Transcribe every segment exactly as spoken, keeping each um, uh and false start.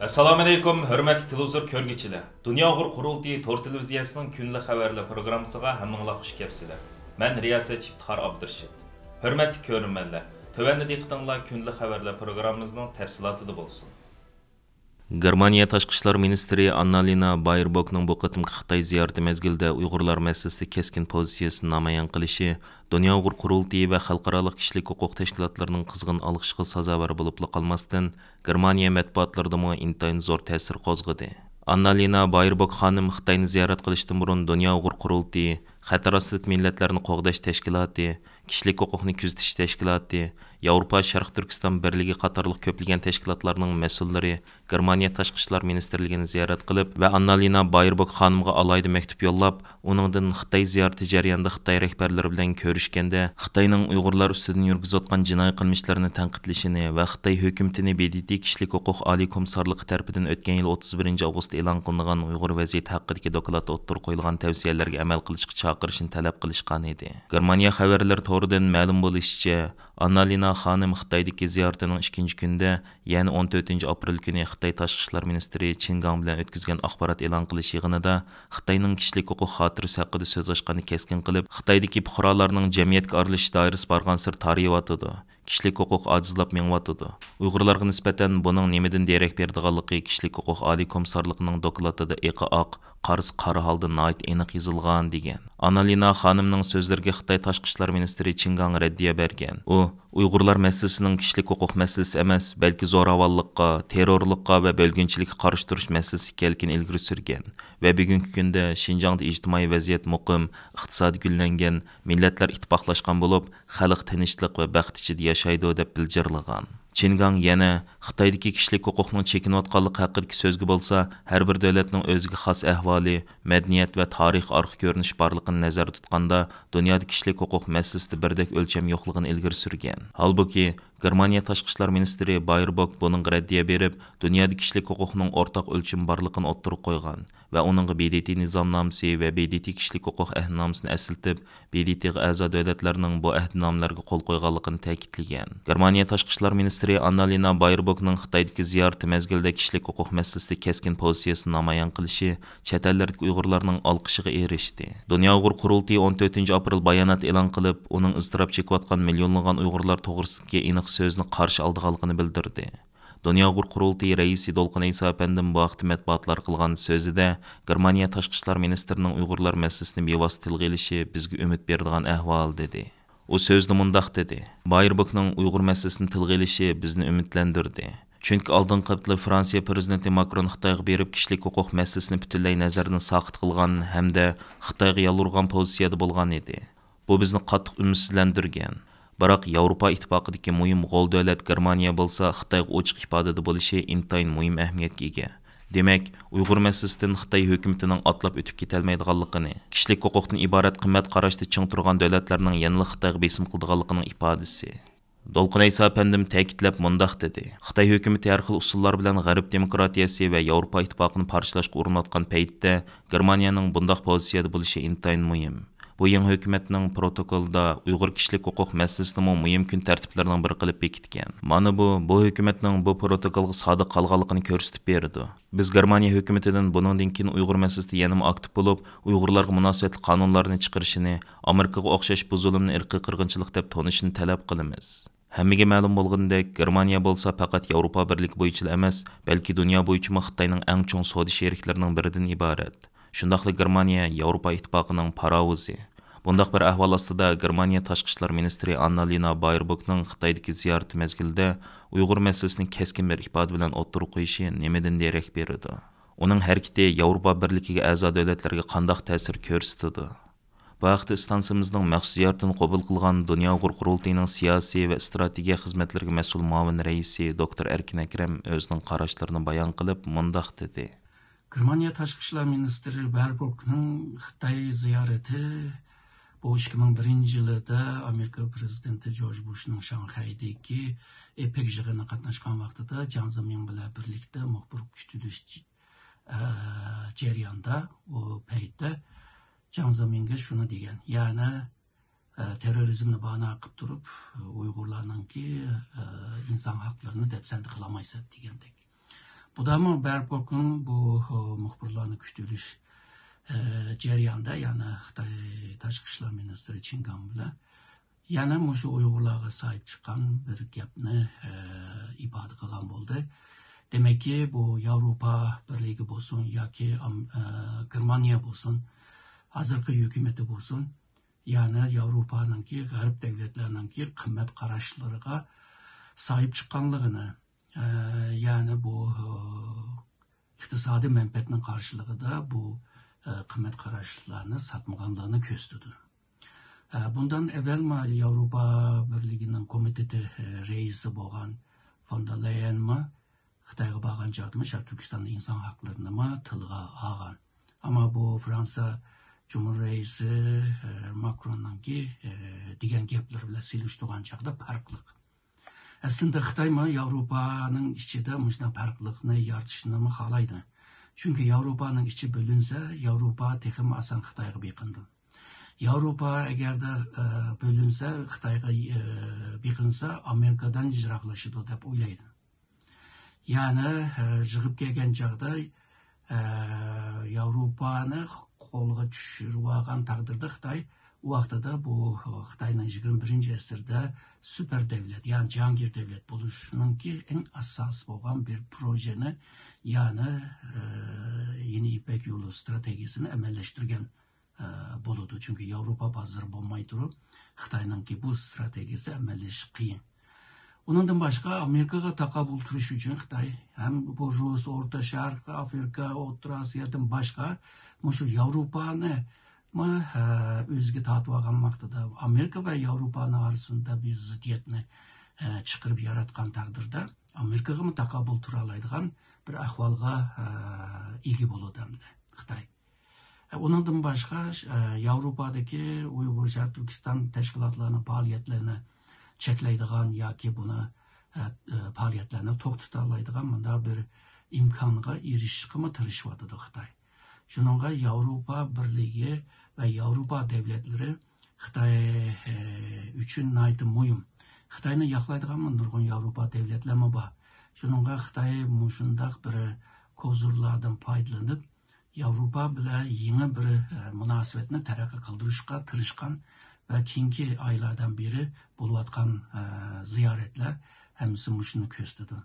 ئەسسالامۇئەلەيكۇم، ھۆرمەتلىك تېلېۋىزور كۆرگۈچىلەر! دۇنيا ئۇيغۇر قۇرۇلتىيى تور تېلېۋىزىيەسىنىڭ كۈندىلىك خەۋەرلەر پروگراممىسىغا ھەممىڭلار خۇش كەپسىلەر. مەن رىياسەتچى ئىپتىخار ئابدۇرېشىت. ھۆرمەتلىك كۆرۈرمەنلەر، تۆۋەندە دىققىتىڭلار كۈندىلىك خەۋەرلەر پروگراممىمىزنىڭ تەپسىلاتىدا بولسۇن. گېرمانىيە تاشقى ئىشلار مىنىستىرى ئاننالىنا بايېربوكنىڭ بۇ قېتىمقى خىتاي زىيارىتى مەزگىلىدە ئۇيغۇرلار مەسىلىسىدە كەسكىن پوزىتسىيەسىنى نامايان قىلىشى دۇنيا ئۇيغۇر قۇرۇلتىيى ۋە خەلقئارالىق كىشىلىك ھوقۇق تەشكىلاتلىرىنىڭ قىزغىن ئالقىشىغا سازاۋەر بولۇپلا قالماستىن، گېرمانىيە مەتبۇئاتلىرىدىمۇ ئىنتايىن زور تەسىر قوزغىدى. ئاننالىنا بايېربوك خانىم خىتاينى زىيارەت قىلىشتىن بۇرۇن دۇنيا ئۇيغۇر قۇرۇلتىيى، خەتەر ئاستىدىكى مىللەتلەرنى قوغداش تەشكىلاتى، كىشىلىك ھوقۇقنى كۆزىتىش تەشكىلاتى، ياۋروپا شەرقىي تۈركىستان بىرلىكى قاتارلىق كۆپلىگەن تەشكىلاتلارنىڭ مەسئۇللىرى گېرمانىيە تاشقى ئىشلار مىنىستىرلىكىنى زىيارەت قىلىپ ۋە ئاننالىنا بايېربوك خانىمغا ئالاھىدە مەكتۇپ يوللاپ، ئۇنىڭدىن خىتاي زىيارىتى جەريانىدا خىتاي رەھبەرلىرى بىلەن كۆرۈشكەندە، خىتاينىڭ ئۇيغۇرلار ئۈستىدىن يۈرگۈزۈۋاتقان جىنايى قىلمىشلىرىنى تەنقىدلىشىنى ۋە خىتاي ھۆكۈمىتىنى ب د ت كىشىلىك ھوقۇق ئالىي كومىسسارلىقى تەرىپىدىن ئۆتكەن يىل ئوتتۇز بىرىنچى ئاۋغۇستتا ئېلان قىلىنغان ئۇيغۇر ۋەزىيىتى ھەققىدىكى دوكلاتتا ئوتتۇرىغا قويۇلغان تەۋسىيەلەرگە ئەمەل قىلىشقا چاقىرىشنى تەلەپ قىلىشقان ئىدى. گېرمانىيە خەۋەرلىرى تورىدىن مەلۇم بولۇشىچە، ئاننالىنا خانىم خىتايدىكى زىيارىتىنىڭ ئىككىنچى كۈنىدە، يەنى ئون تۆتىنچى ئاپرېل كۈنى خىتاي تاشقى ئىشلار مىنىستىرى چىن گاڭ بىلەن ئۆتكۈزگەن ئاخبارات ئېلان قىلىش يىغىنىدا خىتاينىڭ كىشىلىك ھوقۇق خاتىرىسى ھەققىدە سۆز ئاچقاندا كەسكىن قىلىپ، خىتايدىكى پۇقرالارنىڭ جەمئىيەتكە ئارىلىشىش دائىرىسى بارغانسېرى تارىيىۋاتىدۇ. كىشىلىك ھوقۇق ئاجىزلاپ مېڭىۋاتىدۇ. ئۇيغۇرلارغا نىسبەتەن بۇنىڭ نېمىدىن دېرەك بېرىدىغانلىقى كىشىلىك ھوقۇق ئالىي كومىسسارلىقىنىڭ دوكلاتىدا ئېقى ئاق، قارىسى قارا ھالدا ناھايىتى ئېنىق يېزىلغان، دېگەن. ئاننالىنا خانىمنىڭ سۆزلىرىگە خىتاي تاشقى ئىشلار مىنىستىرى چىن گاڭ رەددىيە بەرگەن. ئۇ، ئۇيغۇرلار مەسىلىسىنىڭ كىشىلىك ھوقۇق مەسىلىسى ئەمەس، بەلكى زوراۋانلىققا، تېررورلۇققا ۋە بۆلگۈنچىلىككە قارشى تۇرۇش مەسىلىسى ئىكەنلىكىنى ئىلگىرى سۈرگەن ۋە بۈگۈنكى كۈندە شىنجاڭدا ئىجتىمائىي ۋەزىيەت مۇقىم، ئىقتىسادى گۈللەنگەن، مىللەتلەر ئىتتىپاقلاشقان بولۇپ، خەلق تىنچلىق ۋە بەخت ئىچىدە ياشايدۇ، دەپ بىلجىرلىغان. چىن گاڭ يەنە خىتايدىكى كىشىلىك ھوقۇقنىڭ چېكىنىۋاتقانلىقى ھەققىدىكى سۆزگە بولسا، ھەر بىر دۆلەتنىڭ ئۆزىگە خاس ئەھۋالى، مەدەنىيەت ۋە تارىخىي ئارقا كۆرۈنۈشى بارلىقىنى نەزەردە تۇتقاندا، دۇنيادا كىشىلىك ھوقۇق مەسىلىسىدە بىردەك ئۆلچەم يوقلۇقىنى ئىلگىرى سۈرگەن. ھالبۇكى، گېرمانىيە تاشقى ئىشلار مىنىستىرى بايېربوك بۇنىڭغا رەددىيە بېرىپ، دۇنيادا كىشىلىك ھوقۇقنىڭ ئورتاق ئۆلچىمى بارلىقىنى ئوتتۇرىغا قويغان ۋە ئۇنىڭغا ب د ت نىزامنامىسى ۋە ب د ت كىشىلىك ھوقۇق ئەھدىنامىسىنى ئەسلىتىپ، ب د ت غا ئەزا دۆلەتلەرنىڭ بۇ ئەھدىنامىلەرگە قول قويغانلىقىنى تەكىتلىگەن. گېرمانىيە تاشقى ئىشلار مىنىستىرى ئاننالىنا بايېربوكنىڭ خىتايدىكى زىيارىتى مەزگىلىدە كىشىلىك ھوقۇق مەسىلىسىدە كەسكىن پوزىتسىيەسىنى نامايان قىلىشى چەت ئەللەردىكى ئۇيغۇرلارنىڭ ئالقىشىغا ئېرىشتى. دۇنيا ئۇيغۇر قۇرۇلتىيى ئون تۆتىنچى ئاپرېل بايانات ئېلان قىلىپ، ئۇنىڭ ئىزتىراپ چېكىۋاتقان مىليونلىغان ئۇيغۇرلار توغرىسىدىكى ئېنىق سۆزنى قارشى ئالىدىغانلىقىنى بىلدۈردى. دۇنيا ئۇيغۇر قۇرۇلتىيى رەئىسى دولقۇن ئەيسا ئەپەندىم بۇ ھەقتە مەتبۇئاتلارغا قىلغان سۆزىدە، گېرمانىيە تاشقى ئىشلار مىنىستىرىنىڭ ئۇيغۇرلار مەسىلىسىنى بىۋاسىتە تىلغا ئېلىشى بىزگە ئۈمىد بېرىدىغان ئەھۋال، دېدى. ئۇ سۆزىدە مۇنداق دېدى، بايېربوكنىڭ ئۇيغۇر مەسىلىسىنى تىلغا ئېلىشى بىزنى ئۈمىدلەندۈردى. چۈنكى ئالدىنقى ھەپتىدە فرانسىيە پىرېزىدېنتى ماكرون خىتايغا بېرىپ، كىشىلىك ھوقۇق مەسىلىسىنى پۈتۈنلەي نەزەردىن ساقىت قىلغان ھەمدە خىتايغا يالۋۇرغان پوزىتسىيەدە بولغان ئىدى. بۇ بىزنى قاتتىق ئۈمىدسىزلەندۈرگەن. بىراق ياۋروپا ئىتتىپاقىدىكى مۇھىم غول دۆلەت گېرمانىيە بولسا خىتايغا ئوچۇق ئىپادىدە بولۇشى ئىنتايىن مۇھىم ئەھمىيەتكە ئىگە. دېمەك، ئۇيغۇر مەسىلىسىدىن خىتاي ھۆكۈمىتىنىڭ ئاتلاپ ئۆتۈپ كېتەلمەيدىغانلىقىنى، كىشىلىك ھوقۇقتىن ئىبارەت قىممەت قاراشتا چىڭ تۇرغان دۆلەتلەرنىڭ يەنىلا خىتايغا بېسىم قىلىدىغانلىقىنىڭ ئىپادىسى. دولقۇن ئەيسا ئەپەندىم تەكىتلەپ مۇنداق دېدى، خىتاي ھۆكۈمىتى ھەر خىل ئۇسۇللار بىلەن غەرب دېموكراتىيەسى ۋە ياۋروپا ئىتتىپاقىنى پارچىلاشقا ئۇرۇنۇۋاتقان پەيتتە، گېرمانىيەنىڭ بۇنداق پوزىتسىيەدە بولۇشى ئىنتايىن مۇھىم. بۇ يېڭى ھۆكۈمەتنىڭ پروتوكولىدا ئۇيغۇر كىشىلىك ھوقۇق مەسىلىسىنىمۇ مۇھىم كۈن تەرتىپلىرىنىڭ بىرى قىلىپ بېكىتكەن. مانا بۇ، بۇ ھۆكۈمەتنىڭ بۇ پروتوكولغا سادىق قالغانلىقىنى كۆرسىتىپ بېرىدۇ. بىز گېرمانىيە ھۆكۈمىتىدىن بۇنىڭدىن كېيىن ئۇيغۇر مەسىلىسىدە يەنىمۇ ئاكتىپ بولۇپ، ئۇيغۇرلارغا مۇناسىۋەتلىك قانۇنلارنى چىقىرىشىنى، ئامېرىكىغا ئوخشاش بۇ زۇلۇمنى ئىرقىي قىرغىنچىلىق دەپ تونۇشىنى تەلەپ قىلىمىز. ھەممىگە مەلۇم بولغىنىدەك، گېرمانىيە بولسا پەقەت ياۋروپا بىرلىكى بويىچىلا ئەمەس، بەلكى دۇنيا بويىچىمۇ خىتاينىڭ ئەڭ چوڭ سودا شېرىكلىرىنىڭ بىرىدىن ئىبارەت. شۇنداقلا گېرمانىيە ياۋروپا ئىتتىپاقىنىڭ پاراۋۇزى. بۇنداق بىر ئەھۋال ئاستىدا، گېرمانىيە تاشقى ئىشلار مىنىستىرى ئاننالىنا بايېربوكنىڭ خىتايدىكى زىيارىتى مەزگىلىدە ئۇيغۇر مەسىلىسىنى كەسكىن بىر ئىپادە بىلەن ئوتتۇرىغا قويۇشى نېمىدىن دېرەك بېرىدۇ؟ ئۇنىڭ ھەرىكىتى ياۋروپا بىرلىكىگە ئەزا دۆلەتلەرگە قانداق تەسىر كۆرسىتىدۇ؟ بۇ ھەقتە ئىستانسىمىزنىڭ مەخسۇس زىيارىتىنى قوبۇل قىلغان دۇنيا ئۇيغۇر قۇرۇلتىيىنىڭ سىياسىي ۋە ئىستراتېگىيە خىزمەتلىرىگە مەسئۇل مۇئاۋىن رەئىسى دوكتور ئەركىن ئەكرەم ئۆزىنىڭ قاراشلىرىنى بايان قىلىپ، مۇنداق دېدى. گېرمانىيە تاشقى ئىشلار مىنىستىرى بېربوكنىڭ خىتاي زىيارىتى، بۇ ئىككى مىڭ بىرىنچى يىلىدا ئامېرىكا پىرېزىدېنتى جورج بۇشنىڭ شاڭخەيدىكى ئېپېك يىغىنىغا قاتناشقان ۋاقتىدا جياڭ زېمىڭ بىلەن بىرلىكتە مۇخبىر كۈتۈۋېلىش، ئە، جەريانىدا، ئۇ پەيتتە جياڭ زېمىڭگە شۇنى دېگەن، يەنى، ئە، تېررورىزمنى باھانە قىلىپ تۇرۇپ، ئۇيغۇرلارنىڭكى، ئە، ئىنسان ھەقلىرىنى دەپسەندە قىلالمايسەن دېگەندەك. بۇدامۇ بەرپوكنىڭ بۇ، ئە، مۇخبىرلارنى كۈتۈۋېلىش، ئە، جەريانىدا، يەنى خىتاي تاشقى ئىشلار مىنىستىرى چىن گاڭ بىلەن يەنە مۇشۇ ئۇيغۇرلارغا ساھىب چىققان بىر گەپنى، ئە، ئىپادە قىلغان بولدى. دېمەككى، بۇ ياۋروپا بىرلىكى بولسۇن ياكى ئام-، ئە، گېرمانىيە بولسۇن، ھازىرقى ھۆكۈمىتى بولسۇن، يەنى ياۋروپانىڭكى، غەرب دۆلەتلەرنىڭكى قىممەت قاراشلىرىغا ساھىب چىققانلىقىنى، ئە، يەنى بۇ، ئە، ئىقتىسادىي مەنپەئەتنىڭ قارشىلىقىدا بۇ، ئە، قىممەت قاراشلارنى ساتمىغانلىقىنى كۆرسىتىدۇ. ئە، بۇندىن ئەۋۋەلمۇ ياۋروپا بىرلىكىنىڭ كومىتېتى، ئە، رەئىسى بولغان فون دېر لايەنمۇ خىتايغا بارغان چاغدىمۇ شەرقىي تۈركىستاندا ئىنسان ھەقلىرىنىمۇ تىلغا ئالغان. ئەمما بۇ فرانسىيە جۇمھۇر رەئىسى، ئە، ماكروننىڭكى، ئە، دېگەن گەپلىرى بىلەن سېلىشتۇرغان چاغدا پەرقلىق. ئەسلىدە خىتايمۇ ياۋروپانىڭ ئىچىدە مۇشۇنداق پەرقلىقنى يارىتىشنىمۇ خالايدۇ. چۈنكى ياۋروپانىڭ ئىچى بۆلۈنسە، ياۋروپا تېخىمۇ ئاسان خىتايغا بېقىنىدۇ. ياۋروپا ئەگەردە، ئە، بۆلۈنسە، خىتايغا، ئە، بېقىنسا، ئامېرىكادىن يىراقلىشىدۇ دەپ ئويلايدۇ. يەنى، ئە، يىغىپ كەلگەن چاغدا، ئە، ياۋروپانى قولغا چۈشۈرۈۋالغان تەقدىردە خىتاي، ئۇ ۋاقتىدا بۇ خىتاينىڭ يىگىرمە بىرىنچى ئەسىردە سۇپەر دەۋلەت، يەنى جاھانگىر دەۋلەت بولۇشىنىڭكى ئەڭ ئاساسى بولغان بىر پروژېنى، يەنى، ئە، يېڭى يىپەك يولى ئىستراتېگىيىسىنى ئەمەلىيلەشتۈرگەن، ئە، بولىدۇ. چۈنكى ياۋروپا بازىرى بولماي تۇرۇپ، خىتاينىڭكى بۇ ئىستراتېگىيىسى ئەمەلىيلىشىش قىيىن. ئۇنىڭدىن باشقا، ئامېرىكىغا تاقابىل تۇرۇش ئۈچۈن خىتاي ھەم بۇ رۇس، ئورتا شەرق، ئافرىقا، ئوتتۇرا ئاسىيادىن باشقا مۇشۇ ياۋروپانى مۇ-، ھە، ئۆزىگە تارتىۋالغان ۋاقتىدا ئامېرىكا ۋە ياۋروپانىڭ ئارىسىدا بىر زىددىيەتنى، ھە، چىقىرىپ ياراتقان تەقدىردە، ئامېرىكىغىمۇ تاقابىل تۇرالايدىغان بىر ئەھۋالغا، ھە، ئىگە بولىدۇ ئەمدى خىتاي. ئۇنىڭدىن باشقا، ئە، ياۋروپادىكى ئۇيغۇر شەرقىي تۈركىستان تەشكىلاتلارنىڭ پائالىيەتلىرىنى چەكلەيدىغان ياكى بۇنى، ئە، ئە، پائالىيەتلەرنى توختىتالايدىغان مۇنداق بىر ئىمكانغا ئېرىشىشقىمۇ تىرىشىۋاتىدۇ خىتاي. شۇنىڭغا ياۋروپا بىرلىكى ۋە ياۋروپا دۆلەتلىرى خىتاي، ئە، ئۈچۈن ناھايىتى مۇھىم. خىتاينى ياقلايدىغانمۇ نۇرغۇن ياۋروپا دۆلەتلەرمۇ بار. شۇنىڭغا خىتاي مۇشۇنداق بىر كوزۇرلاردىن پايدىلىنىپ، ياۋروپا بىلەن يېڭى بىر، ئە، مۇناسىۋەتنى تەرەققىي قىلدۇرۇشقا تىرىشقان ۋە كېيىنكى ئايلاردىن بېرى بولۇۋاتقان، ئە، زىيارەتلەر ھەممىسى مۇشۇنى كۆرسىتىدۇ.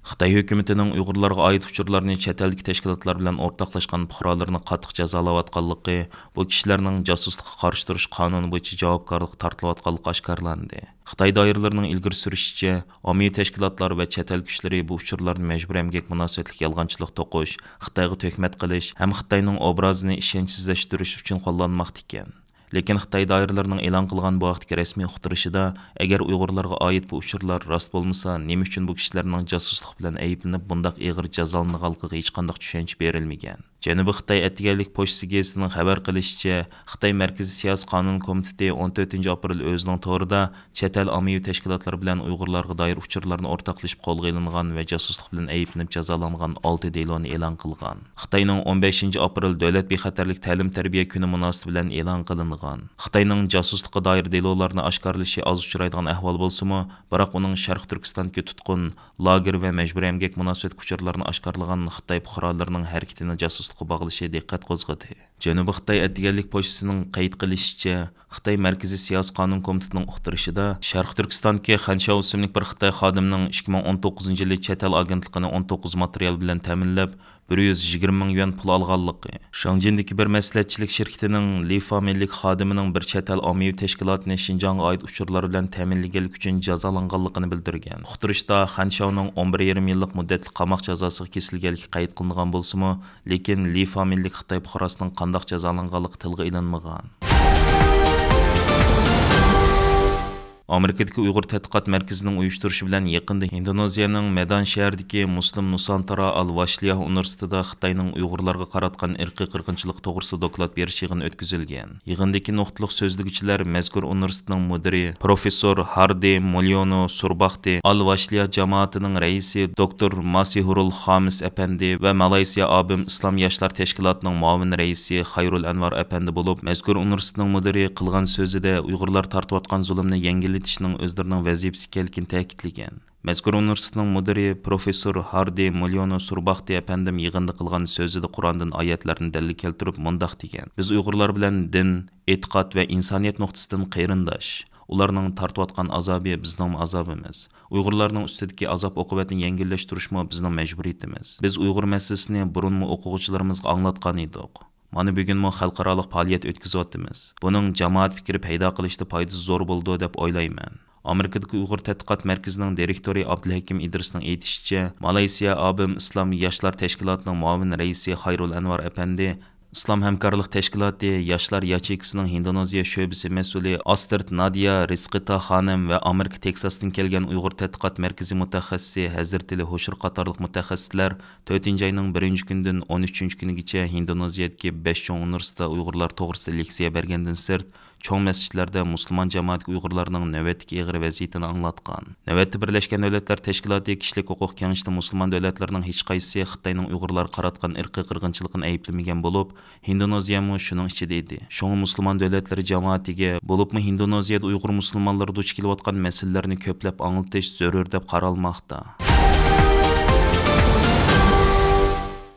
خىتاي ھۆكۈمىتىنىڭ ئۇيغۇرلارغا ئائىت ئۇچۇرلارنى چەت ئەلدىكى تەشكىلاتلار بىلەن ئورتاقلاشقان پۇقرالىرىنى قاتتىق جازالاۋاتقانلىقى، بۇ كىشىلەرنىڭ جاسۇسلۇققا قارشى تۇرۇش قانۇنى بويىچە جاۋابكارلىققا تارتىلىۋاتقانلىقى ئاشكارىلاندى. خىتاي دائىرىلىرىنىڭ ئىلگىرى سۈرۈشىچە، ئاممىۋى تەشكىلاتلار ۋە چەت ئەل كۈچلىرى بۇ ئۇچۇرلارنى مەجبۇرىي ئەمگەك مۇناسىۋەتلىك يالغانچىلىق توقۇش، خىتايغا تۆھمەت قىلىش ھەم خىتاينىڭ ئوبرازىنى ئىشەنچسىزلەشتۈرۈش ئۈچۈن قوللانماقتا ئىكەن. لېكىن خىتاي دائىرىلىرىنىڭ ئېلان قىلغان بۇ ھەقتىكى رەسمىي ئۇقتۇرۇشىدا، ئەگەر ئۇيغۇرلارغا ئائىت بۇ ئۇچۇرلار راست بولمىسا، نېمە ئۈچۈن بۇ كىشىلەرنىڭ جاسۇسلۇق بىلەن ئەيىبلىنىپ، بۇنداق ئېغىر جازالىنىدىغانلىقىغا ھېچقانداق چۈشەنچە بېرىلمىگەن؟ جەنۇبىي خىتاي ئەتىگەنلىك پوچتىسى گېزىتىنىڭ خەۋەر قىلىشىچە، خىتاي مەركىزىي سىياسىي قانۇن كومىتېتى ئون تۆتىنچى ئاپرېل ئۆزىنىڭ تورىدا چەت ئەل ئاممىۋى تەشكىلاتلىرى بىلەن ئۇيغۇرلارغا دائىر ئۇچۇرلارنى ئورتاقلىشىپ قولغا ئېلىنغان ۋە جاسۇسلۇق بىلەن ئەيىبلىنىپ جازالانغان ئالتە دېلونى ئېلان قىلغان. خىتاينىڭ ئون بەشىنچى ئاپرېل دۆلەت بىخەتەرلىك تەلىم-تەربىيە كۈنى مۇناسىۋىتى بىلەن ئېلان قىلىنغان. خىتاينىڭ جاسۇسلۇققا دائىر دېلولارنى ئاشكارىلىشى ئاز ئۇچرايدىغان ئەھۋال بولسىمۇ، بىراق ئۇنىڭ شەرقىي تۈركىستاندىكى تۇتقۇن، لاگېر ۋە مەجبۇرىي ئەمگەك مۇناسىۋەتلىك ئۇچۇرلارنى ئاشكارىلىغان خىتاي پۇقرالىرىنىڭ ھەرىكىتىنى جاسۇسلۇققا باغلىشى دىققەت قوزغىدى. جەنۇبىي خىتاي ئەتىگەنلىك پوچتىسىنىڭ قەيت قىلىشىچە، خىتاي مەركىزىي سىياسىي قانۇن كومىتېتىنىڭ ئۇقتۇرۇشىدا، شەرقىي تۈركىستاندىكى خەنشياۋ ئىسىملىك بىر خىتاي خادىمىنىڭ ئىككى مىڭ ئون توققۇزىنچى يىلى چەت ئەل ئاگېنتلىقىنى ئون توققۇز ماتېرىيال بىلەن تەمىنلەپ، بىر يۈز يىگىرمە مىڭ يۈەن پۇل ئالغانلىقى، شاڭجىندىكى بىر مەسلىھەتچىلىك شىركىتىنىڭ لىفا مىللىك خادىمىنىڭ بىر چەت ئەل ئاممىۋى تەشكىلاتىنى شىنجاڭغا ئائىت ئۇچۇرلار بىلەن تەمىنلىگەنلىكى ئۈچۈن جازالانغانلىقىنى بىلدۈرگەن. ئۇقتۇرۇشتا خەنشياۋنىڭ ئون بىر يېرىم يىللىق مۇددەتلىك قاماق جازاسىغا كېسىلگەنلىكى قەيت قىلىنغان بولسىمۇ، لېكىن لىفا مىللىك خىتاي پۇقراسىنىڭ قانداق جازالانغانلىقى تىلغا ئېلىنمىغان. ئامېرىكىدىكى ئۇيغۇر تەتقىقات مەركىزىنىڭ ئۇيۇشتۇرۇشى بىلەن يېقىندا ئىندونېزىيەنىڭ مېدان شەھىرىدىكى مۇسلىم نۇسانتارا ئال ۋاشلىيا ئۇنىۋېرسىتېتىدا خىتاينىڭ ئۇيغۇرلارغا قاراتقان ئىرقىي قىرغىنچىلىقى توغرىسىدا دوكلات بېرىش يىغىنى ئۆتكۈزۈلگەن. يىغىندىكى نۇقتىلىق سۆزلىگۈچىلەر مەزكۇر ئۇنىۋېرسىتېتنىڭ مۇدىرى پروفېسسور ھاردى موليونو سۇرباختى، ئال ۋاشلىيا جامائىتىنىڭ رەئىسى دوكتور ماسىھۇرۇل خامىس ئەپەندى ۋە مالايسىيا ئابىم ئىسلام ياشلار تەشكىلاتىنىڭ مۇئاۋىن رەئىسى خەيرۇل ئەنۋار ئەپەندى بولۇپ، مەزكۇر ئۇنىۋېرسىتېتنىڭ مۇدىرى قىلغان سۆزىدە ئۇيغۇرلار تارتىۋاتقان زۇلۇمنى يەڭگىللىتىشنىڭ ئۆزلىرىنىڭ ۋەزىپىسى ئىكەنلىكىنى تەكىتلىگەن. مەزكۇر ئۇنىۋېرسىتېتنىڭ مۇدىرى پروفېسسور ھاردى مۇليونو سۇرباختى ئەپەندىم يىغىندا قىلغان سۆزىدە قۇراندىن ئايەتلەرنى دەلىل كەلتۈرۈپ مۇنداق دېگەن: «بىز ئۇيغۇرلار بىلەن دىن، ئېتىقاد ۋە ئىنسانىيەت نۇقتىسىدىن قېرىنداش. ئۇلارنىڭ تارتىۋاتقان ئازابى بىزنىڭمۇ ئازابىمىز. ئۇيغۇرلارنىڭ ئۈستىدىكى ئازاب-ئوقۇبەتنى يەڭگىللەشتۈرۈشمۇ بىزنىڭ مەجبۇرىيىتىمىز. بىز ئۇيغۇر مەسىلىسىنى بۇرۇنمۇ ئوقۇغۇچىلىرىمىزغا ئاڭلاتقان ئىدۇق. مانا بۈگۈنمۇ خەلقئارالىق پائالىيەت ئۆتكۈزۈۋاتىمىز. بۇنىڭ جامائەت پىكرى پەيدا قىلىشتا پايدىسى زور بولىدۇ دەپ ئويلايمەن.» ئامېرىكىدىكى ئۇيغۇر تەتقىقات مەركىزىنىڭ دىرېكتورى ئابدۇلھەكىم ئىدرىسنىڭ ئېيتىشىچە، مالايسىيا ئابىم ئىسلام ياشلار تەشكىلاتىنىڭ مۇئاۋىن رەئىسى خايرۇل ئەنۋار ئەپەندى ئىسلام ھەمكارلىق تەشكىلاتى ياشلار ياچېيكىسىنىڭ ھىندونېزىيە شۆبىسى مەسئۇلى ئاستىرت نادىيا رىزقىتا خانىم ۋە ئامېرىكا تېكساستىن كەلگەن ئۇيغۇر تەتقىقات مەركىزى مۇتەخەسسىسى ھەزرىتىلى ھوشۇر قاتارلىق مۇتەخەسسىسلەر تۆتىنچى ئاينىڭ بىرىنچى كۈنىدىن ئون ئۈچىنچى كۈنىگىچە ھىندونېزىيەدىكى بەش چوڭ ئۇنىۋېرسىتېتتا ئۇيغۇرلار توغرىسىدا لېكسىيە بەرگەندىن سىرت، چوڭ مەسچىتلەردە مۇسۇلمان جامائەتكە ئۇيغۇرلارنىڭ نۆۋەتتىكى ئېغىر ۋەزىيىتىنى ئاڭلاتقان. نۆۋەتتە بىرلەشكەن دۆلەتلەر تەشكىلاتى كىشىلىك ھوقۇق كېڭىشىدە مۇسۇلمان دۆلەتلەرنىڭ ھېچقايسىسى خىتاينىڭ ئۇيغۇرلارغا قاراتقان ئىرقىي قىرغىنچىلىقىنى ئەيىبلىمىگەن بولۇپ، ھىندونېزىيەمۇ شۇنىڭ ئىچىدە ئىدى. شۇڭا مۇسۇلمان دۆلەتلىرى جامائىتىگە، بولۇپمۇ ھىندونېزىيەدە ئۇيغۇر مۇسۇلمانلىرى دۇچ كېلىۋاتقان مەسىلىلەرنى كۆپلەپ ئاڭلىتىش زۆرۈر دەپ قارالماقتا.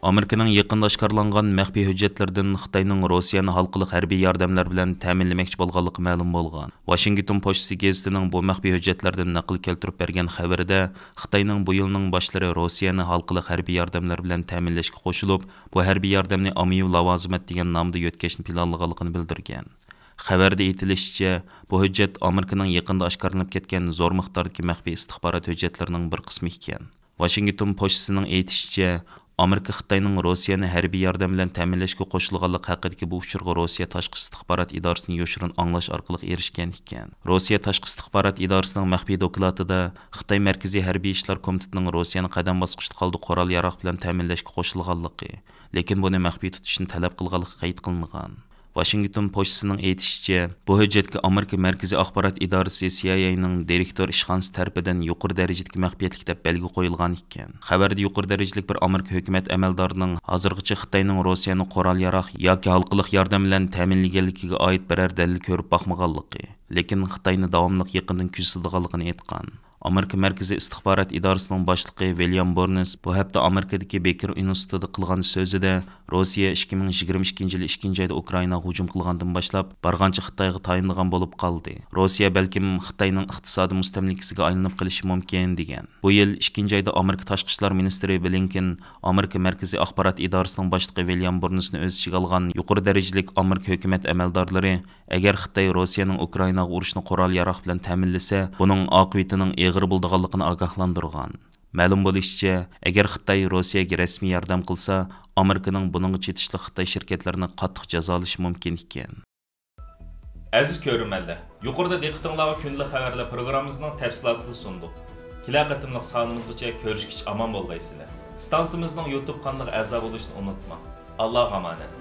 ئامېرىكىنىڭ يېقىندا ئاشكارىلانغان مەخپىي ھۆججەتلىرىدىن خىتاينىڭ روسىيەنى ھالقىلىق ھەربىي ياردەملەر بىلەن تەمىنلىمەكچى بولغانلىقى مەلۇم بولغان. ۋاشىنگتون پوچتىسى گېزىتىنىڭ بۇ مەخپىي ھۆججەتلەردىن نەقىل كەلتۈرۈپ بەرگەن خەۋىرىدە، خىتاينىڭ بۇ يىلنىڭ باشلىرى روسىيەنى ھالقىلىق ھەربىي ياردەملەر بىلەن تەمىنلەشكە قوشۇلۇپ، بۇ ھەربىي ياردەمنى ئاممىۋى لاۋازىمەت دېگەن نامدا يۆتكەشنى پىلانلىغانلىقىنى بىلدۈرگەن. خەۋەردە ئېيتىلىشىچە، بۇ ھۆججەت ئامېرىكىنىڭ يېقىندا ئاشكارىلىنىپ كەتكەن زور مىقداردىكى مەخپىي ئىستىخبارات ھۆججەتلىرىنىڭ بىر قىسمى ئىكەن. ۋاشىنگتون پوچتىسىنىڭ ئېيتىشىچە، ئامېرىكا خىتاينىڭ روسىيەنى ھەربىي ياردەم بىلەن تەمىنلەشكە قوشۇلغانلىقى ھەققىدىكى بۇ ئۇچۇرغا روسىيە تاشقى ئىستىخبارات ئىدارىسىنى يوشۇرۇن ئاڭلاش ئارقىلىق ئېرىشكەن ئىكەن. روسىيە تاشقى ئىستىخبارات ئىدارىسىنىڭ مەخپىي دوكلاتىدا خىتاي مەركىزىي ھەربىي ئىشلار كومىتېتىنىڭ روسىيەنى قەدەم باسقۇچتا قالدى قورال-ياراغ بىلەن تەمىنلەشكە قوشۇلغانلىقى، لېكىن بۇنى مەخپىي تۇتۇشنى تەلەپ قىلغانلىقى قەيت قىلىنغان. ۋاشىنگتون پوچتىسىنىڭ ئېيتىشىچە، بۇ ھۆججەتكە ئامېرىكا مەركىزىي ئاخبارات ئىدارىسى سى ئاي ئەينىڭ دىرېكتور ئىشخانىسى تەرىپىدىن يۇقىرى دەرىجىلىك مەخپىيەتلىك دەپ بەلگە قويۇلغان ئىكەن. خەۋەردە يۇقىرى دەرىجىلىك بىر ئامېرىكا ھۆكۈمەت ئەمەلدارىنىڭ ھازىرغىچە خىتاينىڭ روسىيەنى قورال-ياراغ ياكى ھالقىلىق ياردەم بىلەن تەمىنلىگەنلىكىگە ئائىت بىرەر دەلىل كۆرۈپ باقمىغانلىقى، لېكىن خىتاينى داۋاملىق يېقىندىن كۆزىتىدىغانلىقىنى ئېيتقان. ئامېرىكا مەركىزىي ئىستىخبارات ئىدارىسىنىڭ باشلىقى ۋىليام بورنس بۇ ھەپتە ئامېرىكىدىكى بېككېر ئىنستىتۇتىدا قىلغان سۆزىدە، روسىيە ئىككى مىڭ يىگىرمە ئىككىنچى يىلى ئىككىنچى ئايدا ئۇكرائىناغا ھۇجۇم قىلغاندىن باشلاپ، بارغانچە خىتايغا تايىنىدىغان بولۇپ قالدى. روسىيە بەلكىم خىتاينىڭ ئىقتىسادىي مۇستەملىكىسىگە ئايلىنىپ قېلىشى مۇمكىن، دېگەن. بۇ يىل ئىككىنچى ئايدا ئامېرىكا تاشقى ئىشلار مىنىستىرى بلىنكېن ئامېرىكا مەركىزىي ئاخبارات ئىدارىسىنىڭ باشلىقى ۋىليام بورنسنى ئۆز ئىچىگە ئالغان يۇقىرى دەرىجىلىك ئامېرىكا ھۆكۈمەت ئەمەلدارلىرى ئەگەر خىتاي روسىيەنىڭ ئۇكرائىناغا ئۇرۇشنى قورال-ياراغ بىلەن تەمىنلىسە، بۇنىڭ ئاقىۋىتىنىڭ ئېغىر بولىدىغانلىقىنى ئاگاھلاندۇرغان. مەلۇم بولۇشىچە، ئەگەر خىتاي روسىيەگە رەسمىي ياردەم قىلسا، ئامېرىكىنىڭ بۇنىڭغا چېتىشلىق خىتاي شىركەتلىرىنى قاتتىق جازالىشى مۇمكىن ئىكەن. ئەزىز كۆرۈرمەنلەر، يۇقىرىدا دىققىتىڭلارغا كۈندىلىك خەۋەرلەر پروگراممىمىزنىڭ تەپسىلاتىنى سۇندۇق. كېلەر قېتىملىق سانىمىزغىچە كۆرۈشكىچە ئامان بولغايسىلەر. ئىستانسىمىزنىڭ يۇتۇب قانىلىغا ئەزا بولۇشنى ئۇنتۇماڭ. ئاللاغا ئامانەت.